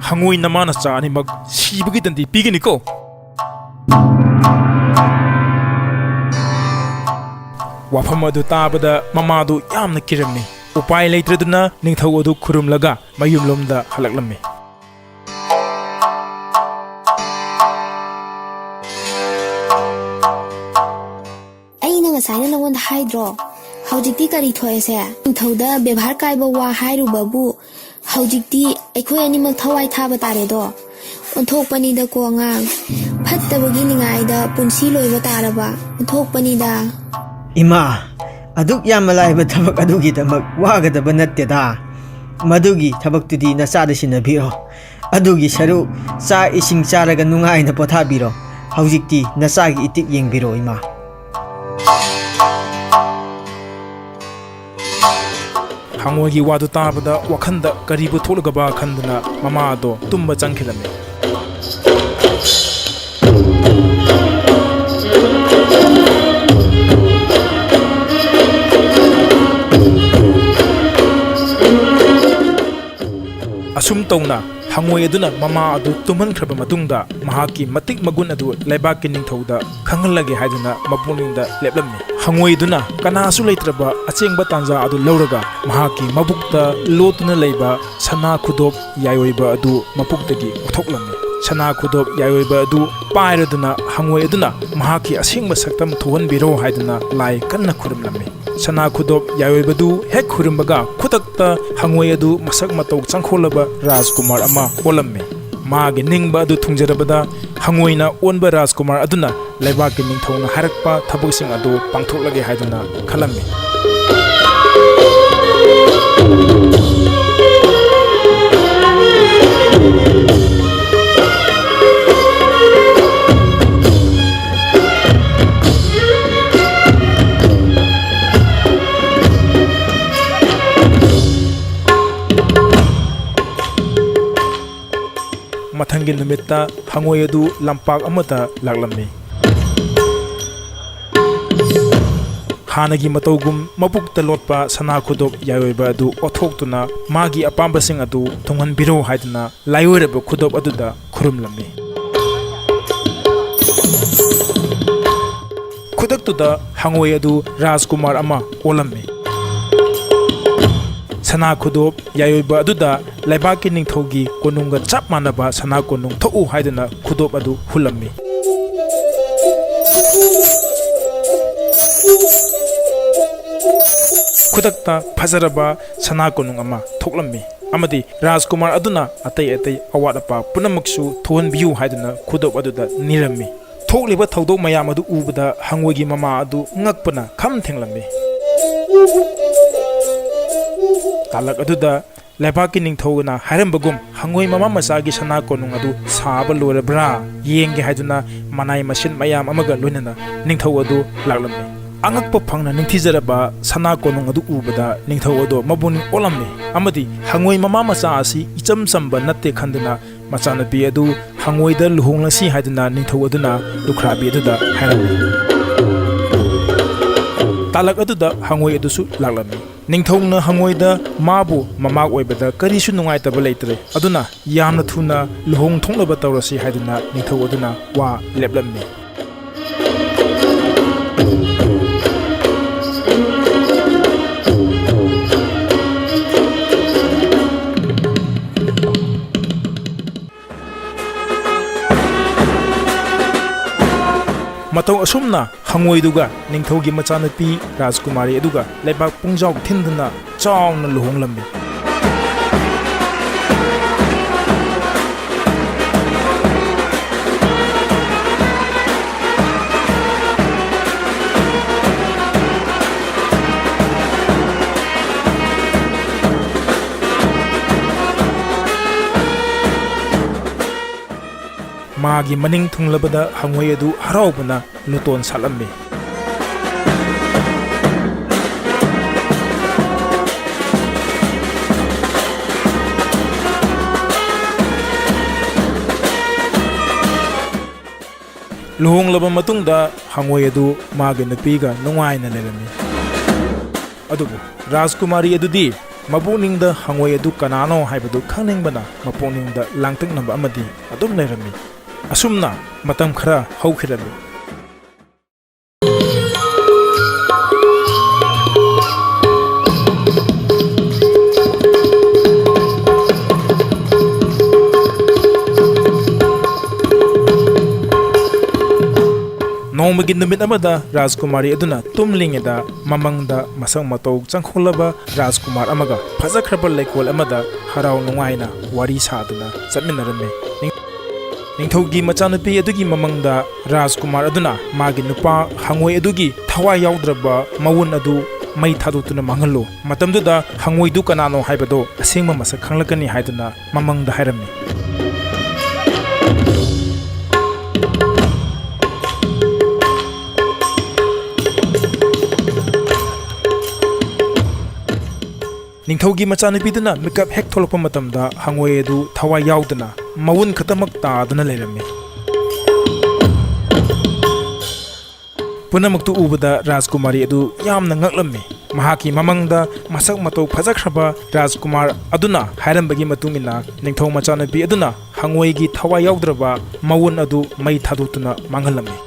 ꯍꯪꯉꯣꯏ ꯅꯃꯥ ꯅꯆꯥ ꯑꯅꯤꯃꯛ ꯁꯤꯕꯒꯤ ꯗꯟꯗꯤ ꯄꯤꯒꯅꯤꯀꯣ꯫" ꯋꯥꯐꯝ ꯑꯗꯨ ꯇꯥꯕꯗ ꯃꯃꯥꯗꯨ ꯌꯥꯝꯅ ꯀꯤꯔꯝꯃꯤ꯫ ꯎꯄꯥꯏ ꯂꯩꯇ꯭ꯔꯗꯨꯅ ꯅꯤꯡꯊꯧ ꯑꯗꯨ ꯈꯨꯔꯨꯝꯂꯒ ꯃꯌꯨꯝꯂꯣꯝꯗ ꯍꯜꯂꯛꯂꯝꯃꯤ꯫ ꯑꯩꯅ ꯉꯁꯥꯏꯅ ꯅꯉꯣꯟꯗ ꯍꯥꯏꯗ꯭ꯔꯣ? ꯍꯧꯖꯤꯛꯇꯤ ꯀꯔꯤ ꯊꯣꯛꯑꯦꯁꯦ? ꯅꯤꯡꯊꯧꯗ ꯕꯦꯕꯥꯔ ꯀꯥꯏꯕ ꯋꯥ ꯍꯥꯏꯔꯨꯕꯕꯨ ꯍꯧꯖꯤꯛꯇꯤ ꯑꯩꯈꯣꯏ ꯑꯅꯤꯃꯛ ꯊꯋꯥꯏ ꯊꯥꯕ ꯇꯥꯔꯦꯗꯣ꯫ ꯑꯣꯟꯊꯣꯛꯄꯅꯤꯗꯀꯣ ꯑꯉꯥꯡ, ꯐꯠꯇꯕꯒꯤ ꯅꯤꯡꯉꯥꯏꯗ ꯄꯨꯟꯁꯤ ꯂꯣꯏꯕ ꯇꯥꯔꯕ꯫ ꯑꯣꯟꯊꯣꯛꯄꯅꯤꯗ꯫ ꯏꯃꯥ, ꯑꯗꯨꯛ ꯌꯥꯝꯅ ꯂꯥꯏꯕ ꯊꯕꯛ ꯑꯗꯨꯒꯤꯗꯃꯛ ꯋꯥꯒꯗꯕ ꯅꯠꯇꯦꯗ꯫ ꯃꯗꯨꯒꯤ ꯊꯕꯛꯇꯨꯗꯤ ꯅꯆꯥꯗ ꯁꯤꯟꯅꯕꯤꯔꯣ꯫ ꯑꯗꯨꯒꯤ ꯁꯔꯨꯛ ꯆꯥꯛ ꯏꯁꯤꯡ ꯆꯥꯔꯒ ꯅꯨꯡꯉꯥꯏꯅ ꯄꯣꯊꯥꯕꯤꯔꯣ꯫ ꯍꯧꯖꯤꯛꯇꯤ ꯅꯆꯥꯒꯤ ꯏꯇꯤꯛ ꯌꯦꯡꯕꯤꯔꯣ ꯏꯃꯥ꯫ ꯍꯉꯣꯏꯒꯤ ꯋꯥꯗꯨ ꯇꯥꯕꯗ ꯋꯥꯈꯜꯗ ꯀꯔꯤꯕꯨ ꯊꯣꯛꯂꯒꯕ ꯈꯟꯗꯨꯅ ꯃꯃꯥ ꯑꯗꯣ ꯇꯨꯝꯕ ꯆꯪꯈꯤꯔꯝꯃꯤ꯫ ꯑꯁꯨꯝ ꯇꯧꯅ ꯍꯉꯣꯏ ꯑꯗꯨꯅ ꯃꯃꯥ ꯑꯗꯨ ꯇꯨꯝꯍꯟꯈ꯭ꯔꯕ ꯃꯇꯨꯡꯗ ꯃꯍꯥꯛꯀꯤ ꯃꯇꯤꯛ ꯃꯒꯨꯟ ꯑꯗꯨ ꯂꯩꯕꯥꯛꯀꯤ ꯅꯤꯡꯊꯧꯗ ꯈꯪꯍꯜꯂꯒꯦ ꯍꯥꯏꯗꯨꯅ ꯃꯄꯨꯛꯅꯤꯡꯗ ꯂꯦꯞꯂꯝꯃꯤ꯫ ꯍꯉꯣꯏ ꯑꯗꯨꯅ ꯀꯅꯥꯁꯨ ꯂꯩꯇ꯭ꯔꯕ ꯑꯆꯦꯡꯕ ꯇꯥꯟꯖꯥ ꯑꯗꯨ ꯂꯧꯔꯒ ꯃꯍꯥꯛꯀꯤ ꯃꯕꯨꯛꯇ ꯂꯣꯠꯇꯨꯅ ꯂꯩꯕ ꯁꯅꯥ ꯈꯨꯗꯣꯞ ꯌꯥꯏꯑꯣꯏꯕ ꯑꯗꯨ ꯃꯄꯨꯛꯇꯒꯤ ꯂꯧꯊꯣꯛꯂꯝꯃꯤ꯫ ꯁꯅꯥ ꯈꯨꯗꯣꯞ ꯌꯥꯏꯑꯣꯏꯕ ꯑꯗꯨ ꯄꯥꯏꯔꯗꯨꯅ ꯍꯉꯣꯏ ꯑꯗꯨꯅ ꯃꯍꯥꯛꯀꯤ ꯑꯁꯦꯡꯕ ꯁꯛꯇꯝ ꯊꯣꯛꯍꯟꯕꯤꯔꯣ ꯍꯥꯏꯗꯨꯅ ꯂꯥꯏ ꯀꯟꯅ ꯈꯨꯔꯨꯝꯂꯝꯃꯤ꯫ ꯁꯅꯥ ꯈꯨꯗꯣꯞ ꯌꯥꯏꯑꯣꯏꯕꯗꯨ ꯍꯦꯛ ꯈꯨꯔꯨꯝꯕꯒ ꯈꯨꯗꯛꯇ ꯍꯉꯣꯏ ꯑꯗꯨ ꯃꯁꯛ ꯃꯇꯧ ꯆꯪꯈꯣꯜꯂꯕ ꯔꯥꯖꯀꯨꯃꯥꯔ ꯑꯃ ꯑꯣꯜꯂꯝꯃꯤ꯫ ꯃꯥꯒꯤ ꯅꯤꯡꯕ ꯑꯗꯨ ꯊꯨꯡꯖꯔꯕꯗ ꯍꯉꯣꯏꯅ ꯑꯣꯟꯕ ꯔꯥꯖꯀꯨꯃꯥꯔ ꯑꯗꯨꯅ ꯂꯩꯕꯥꯛꯀꯤ ꯅꯤꯡꯊꯧꯅ ꯍꯥꯏꯔꯛꯄ ꯊꯕꯛꯁꯤꯡ ꯑꯗꯨ ꯄꯥꯡꯊꯣꯛꯂꯒꯦ ꯍꯥꯏꯗꯨꯅ ꯈꯜꯂꯝꯃꯤ꯫ ꯃꯊꯪꯒꯤ ꯅꯨꯃꯤꯠꯇ ꯍꯉꯣꯏ ꯑꯗꯨ ꯂꯝꯄꯥꯛ ꯑꯃꯗ ꯂꯥꯛꯂꯝꯃꯤ꯫ ꯍꯥꯟꯅꯒꯤ ꯃꯇꯧꯒꯨꯝ ꯃꯕꯨꯛꯇ ꯂꯣꯠꯄ ꯁꯅꯥ ꯈꯨꯗꯣꯞ ꯌꯥꯏꯑꯣꯏꯕ ꯑꯗꯨ ꯑꯣꯠꯊꯣꯛꯇꯨꯅ ꯃꯥꯒꯤ ꯑꯄꯥꯝꯕꯁꯤꯡ ꯑꯗꯨ ꯊꯨꯡꯍꯟꯕꯤꯔꯣ ꯍꯥꯏꯗꯨꯅ ꯂꯥꯏꯑꯣꯏꯔꯕ ꯈꯨꯗꯣꯞ ꯑꯗꯨꯗ ꯈꯨꯔꯨꯝꯂꯝꯃꯤ꯫ ꯈꯨꯗꯛꯇꯨꯗ ꯍꯉꯣꯏ ꯑꯗꯨ ꯔꯥꯖꯀꯨꯃꯥꯔ ꯑꯃ ꯑꯣꯜꯂꯝꯃꯤ꯫ ꯁꯅꯥ ꯈꯨꯗꯣꯞ ꯌꯥꯏꯑꯣꯏꯕ ꯑꯗꯨꯗ ꯂꯩꯕꯥꯛꯀꯤ ꯅꯤꯡꯊꯧꯒꯤ ꯀꯣꯅꯨꯡꯒ ꯆꯞ ꯃꯥꯟꯅꯕ ꯁꯅꯥ ꯀꯣꯅꯨꯡ ꯊꯣꯛꯎ ꯍꯥꯏꯗꯨꯅ ꯈꯨꯗꯣꯞ ꯑꯗꯨ ꯍꯨꯜꯂꯝꯃꯤ꯫ ꯈꯨꯗꯛꯇ ꯐꯖꯔꯕ ꯁꯅꯥ ꯀꯣꯅꯨꯡ ꯑꯃ ꯊꯣꯛꯂꯝꯃꯤ ꯑꯃꯗꯤ ꯔꯥꯖꯀꯨꯃꯥꯔ ꯑꯗꯨꯅ ꯑꯇꯩ ꯑꯇꯩ ꯑꯋꯥꯠ ꯑꯄꯥ ꯄꯨꯝꯅꯃꯛꯁꯨ ꯊꯣꯛꯍꯟꯕꯤꯌꯨ ꯍꯥꯏꯗꯨꯅ ꯈꯨꯗꯣꯞ ꯑꯗꯨꯗ ꯅꯤꯔꯝꯃꯤ꯫ ꯊꯣꯛꯂꯤꯕ ꯊꯧꯗꯣꯛ ꯃꯌꯥꯝ ꯑꯗꯨ ꯎꯕꯗ ꯍꯪꯉꯣꯏꯒꯤ ꯃꯃꯥ ꯑꯗꯨ ꯉꯛꯄꯅ ꯈꯝ ꯊꯦꯡꯂꯝꯃꯤ꯫ ꯇꯥꯂꯛ ꯑꯗꯨꯗ ꯂꯩꯕꯥꯛꯀꯤ ꯅꯤꯡꯊꯧꯅ ꯍꯥꯏꯔꯝꯕꯒꯨꯝ ꯍꯪꯉꯣꯏ ꯃꯃꯥ ꯃꯆꯥꯒꯤ ꯁꯅꯥ ꯀꯣꯅꯨꯡ ꯑꯗꯨ ꯁꯥꯕ ꯂꯣꯏꯔꯕ꯭ꯔꯥ ꯌꯦꯡꯒꯦ ꯍꯥꯏꯗꯨꯅ ꯃꯅꯥꯏ ꯃꯁꯤꯟ ꯃꯌꯥꯝ ꯑꯃꯒ ꯂꯣꯏꯅꯅ ꯅꯤꯡꯊꯧ ꯑꯗꯨ ꯂꯥꯛꯂꯝꯃꯤ꯫ ꯑꯉꯛꯄ ꯐꯪꯅ ꯅꯤꯡꯊꯤꯖꯔꯕ ꯁꯅꯥ ꯀꯣꯅꯨꯡ ꯑꯗꯨ ꯎꯕꯗ ꯅꯤꯡꯊꯧ ꯑꯗꯨ ꯃꯄꯨꯛꯅꯤꯡ ꯑꯣꯜꯂꯝꯃꯤ ꯑꯃꯗꯤ ꯍꯪꯉꯣꯏ ꯃꯃꯥ ꯃꯆꯥ ꯑꯁꯤ ꯏꯆꯝ ꯆꯝꯕ ꯅꯠꯇꯦ ꯈꯟꯗꯨꯅ ꯃꯆꯥꯅꯨꯄꯤ ꯑꯗꯨ ꯍꯪꯉꯣꯏꯗ ꯂꯨꯍꯣꯡꯂꯁꯤ ꯍꯥꯏꯗꯨꯅ ꯅꯤꯡꯊꯧ ꯑꯗꯨꯅ ꯂꯨꯈ꯭ꯔꯥꯕꯤ ꯑꯗꯨꯗ ꯍꯥꯏꯔꯝꯃꯤ꯫ ꯇꯥꯂꯛ ꯑꯗꯨꯗ ꯍꯪꯉꯣꯏ ꯑꯗꯨꯁꯨ ꯂꯥꯛꯂꯝꯃꯤ꯫ ꯅꯤꯡꯊꯧꯅ ꯍꯪꯉꯣꯏꯗ ꯃꯥꯕꯨ ꯃꯃꯥ ꯑꯣꯏꯕꯗ ꯀꯔꯤꯁꯨ ꯅꯨꯡꯉꯥꯏꯇꯕ ꯂꯩꯇ꯭ꯔꯦ, ꯑꯗꯨꯅ ꯌꯥꯝꯅ ꯊꯨꯅ ꯂꯨꯍꯣꯡ ꯊꯣꯛꯅꯕ ꯇꯧꯔꯁꯤ ꯍꯥꯏꯗꯨꯅ ꯅꯤꯡꯊꯧ ꯑꯗꯨꯅ ꯋꯥ ꯂꯦꯞꯂꯝꯃꯤ꯫ ꯃꯇꯧ ꯑꯁꯨꯝꯅ ꯍꯪꯉꯣꯏꯗꯨꯒ ꯅꯤꯡꯊꯧꯒꯤ ꯃꯆꯥꯅꯨꯄꯤ ꯔꯥꯖꯀꯨꯃꯥꯔꯤ ꯑꯗꯨꯒ ꯂꯩꯕꯥꯛ ꯄꯨꯡꯖꯥꯎ ꯊꯤꯟꯗꯨꯅ ꯆꯥꯎꯅ ꯂꯨꯍꯣꯡꯂꯝꯃꯤ꯫ ꯃꯥꯒꯤ ꯃꯅꯤꯡ ꯊꯨꯡꯂꯕꯗ ꯍꯪꯉꯣꯏ ꯑꯗꯨ ꯍꯔꯥꯎꯕꯅ ꯂꯨꯇꯣꯟ ꯁꯥꯠꯂꯝꯃꯤ꯫ ꯂꯨꯍꯣꯡꯂꯕ ꯃꯇꯨꯡꯗ ꯍꯪꯉꯣꯏ ꯑꯗꯨ ꯃꯥꯒꯤ ꯅꯨꯄꯤꯒ ꯅꯨꯡꯉꯥꯏꯅ ꯂꯩꯔꯝꯃꯤ꯫ ꯑꯗꯨꯕꯨ ꯔꯥꯖꯀꯨꯃꯥꯔꯤ ꯑꯗꯨꯗꯤ ꯃꯄꯨꯛꯅꯤꯡꯗ ꯍꯪꯉꯣꯏ ꯑꯗꯨ ꯀꯅꯥꯅꯣ ꯍꯥꯏꯕꯗꯨ ꯈꯪꯅꯤꯡꯕꯅ ꯃꯄꯨꯛꯅꯤꯡꯗ ꯂꯥꯡꯇꯛꯅꯕ ꯑꯃꯗꯤ ꯑꯗꯨꯝ ꯂꯩꯔꯝꯃꯤ꯫ ꯑꯁꯨꯝꯅ ꯃꯇꯝ ꯈꯔ ꯍꯧꯈꯤꯔꯝꯃꯤ꯫ ꯅꯣꯡꯃꯒꯤ ꯅꯨꯃꯤꯠ ꯑꯃꯗ ꯔꯥꯖꯀꯨꯃꯥꯔꯤ ꯑꯗꯨꯅ ꯇꯨꯝꯂꯤꯉꯩꯗ ꯃꯃꯪꯗ ꯃꯁꯛ ꯃꯇꯧ ꯆꯪꯈꯣꯜꯂꯕ ꯔꯥꯖꯀꯨꯃꯥꯔ ꯑꯃꯒ ꯐꯖꯈ꯭ꯔꯕ ꯂꯩꯀꯣꯜ ꯑꯃꯗ ꯍꯔꯥꯎ ꯅꯨꯡꯉꯥꯏꯅ ꯋꯥꯔꯤ ꯁꯥꯗꯨꯅ ꯆꯠꯃꯤꯟꯅꯔꯝꯃꯤ꯫ ꯅꯤꯡ-, ꯅꯤꯡꯊꯧꯒꯤ ꯃꯆꯥꯅꯨꯄꯤ ꯑꯗꯨꯒꯤ ꯃꯃꯪꯗ ꯔꯥꯖꯀꯨꯃꯥꯔ ꯑꯗꯨꯅ ꯃꯥꯒꯤ ꯅꯨꯄꯥ ꯍꯪꯉꯣꯏ ꯑꯗꯨꯒꯤ ꯊꯋꯥꯏ ꯌꯥꯎꯗ꯭ꯔꯕ ꯃꯋꯨꯟ ꯑꯗꯨ ꯃꯩ ꯊꯥꯗꯣꯛꯇꯨꯅ ꯃꯥꯡꯍꯜꯂꯨ꯫ ꯃꯇꯝꯗꯨꯗ ꯍꯪꯉꯣꯏꯗꯨ ꯀꯅꯥꯅꯣ ꯍꯥꯏꯕꯗꯨ ꯑꯁꯦꯡꯕ ꯃꯁꯛ ꯈꯪꯂꯛꯀꯅꯤ ꯍꯥꯏꯗꯨꯅ ꯃꯃꯪꯗ ꯍꯥꯏꯔꯝꯃꯤ꯫ ꯅꯤꯡꯊꯧꯒꯤ ꯃꯆꯥꯅꯨꯄꯤꯗꯨꯅ ꯃꯤꯀꯞ ꯍꯦꯛ ꯊꯣꯛꯂꯛꯄ ꯃꯇꯝꯗ ꯍꯪꯉꯣꯏ ꯑꯗꯨ ꯊꯋꯥꯏ ꯌꯥꯎꯗꯅ ꯃꯋꯨꯟ ꯈꯛꯇꯃꯛ ꯇꯥꯗꯨꯅ ꯂꯩꯔꯝꯃꯤ꯫ ꯄꯨꯝꯅꯃꯛꯇꯨ ꯎꯕꯗ ꯔꯥꯖꯀꯨꯃꯥꯔꯤ ꯑꯗꯨ ꯌꯥꯝꯅ ꯉꯛꯂꯝꯃꯤ꯫ ꯃꯍꯥꯛꯀꯤ ꯃꯃꯪꯗ ꯃꯁꯛ ꯃꯇꯧ ꯐꯖꯈ꯭ꯔꯕ ꯔꯥꯖꯀꯨꯃꯥꯔ ꯑꯗꯨꯅ ꯍꯥꯏꯔꯝꯕꯒꯤ ꯃꯇꯨꯡ ꯏꯟꯅ ꯅꯤꯡꯊꯧ ꯃꯆꯥꯅꯨꯄꯤ ꯑꯗꯨꯅ ꯍꯪꯉꯣꯏꯒꯤ ꯊꯋꯥꯏ ꯌꯥꯎꯗ꯭ꯔꯕ ꯃꯋꯨꯟ ꯑꯗꯨ ꯃꯩ ꯊꯥꯗꯣꯛꯇꯨꯅ ꯃꯥꯡꯍꯜꯂꯝꯃꯤ꯫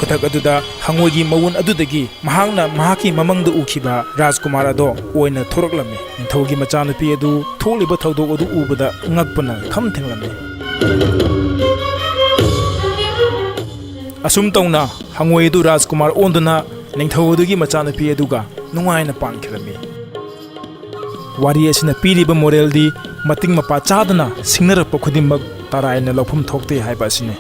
ꯈꯨꯗꯛ ꯑꯗꯨꯗ ꯍꯪꯉꯣꯏꯒꯤ ꯃꯋꯨꯟ ꯑꯗꯨꯗꯒꯤ ꯃꯍꯥꯛꯅ ꯃꯍꯥꯛꯀꯤ ꯃꯃꯪꯗ ꯎꯈꯤꯕ ꯔꯥꯖꯀꯨꯃꯥꯔ ꯑꯗꯣ ꯑꯣꯏꯅ ꯊꯣꯔꯛꯂꯝꯃꯤ꯫ ꯅꯤꯡꯊꯧꯒꯤ ꯃꯆꯥꯅꯨꯄꯤ ꯑꯗꯨ ꯊꯣꯛꯂꯤꯕ ꯊꯧꯗꯣꯛ ꯑꯗꯨ ꯎꯕꯗ ꯉꯛꯄꯅ ꯈꯝ ꯊꯦꯡꯂꯝꯃꯤ꯫ ꯑꯁꯨꯝ ꯇꯧꯅ ꯍꯪꯉꯣꯏ ꯑꯗꯨ ꯔꯥꯖꯀꯨꯃꯥꯔ ꯑꯣꯟꯗꯨꯅ ꯅꯤꯡꯊꯧ ꯑꯗꯨꯒꯤ ꯃꯆꯥꯅꯨꯄꯤ ꯑꯗꯨꯒ ꯅꯨꯡꯉꯥꯏꯅ ꯄꯥꯟꯈꯤꯔꯝꯃꯤ꯫ ꯋꯥꯔꯤ ꯑꯁꯤꯅ ꯄꯤꯔꯤꯕ ꯃꯣꯔꯦꯜꯗꯤ ꯃꯇꯤꯡ ꯃꯄꯥ ꯆꯥꯗꯅ ꯁꯤꯡꯅꯔꯛꯄ ꯈꯨꯗꯤꯡꯃꯛ ꯇꯔꯥꯏꯅ ꯂꯧꯐꯝ ꯊꯣꯛꯇꯦ ꯍꯥꯏꯕ ꯑꯁꯤꯅꯤ꯫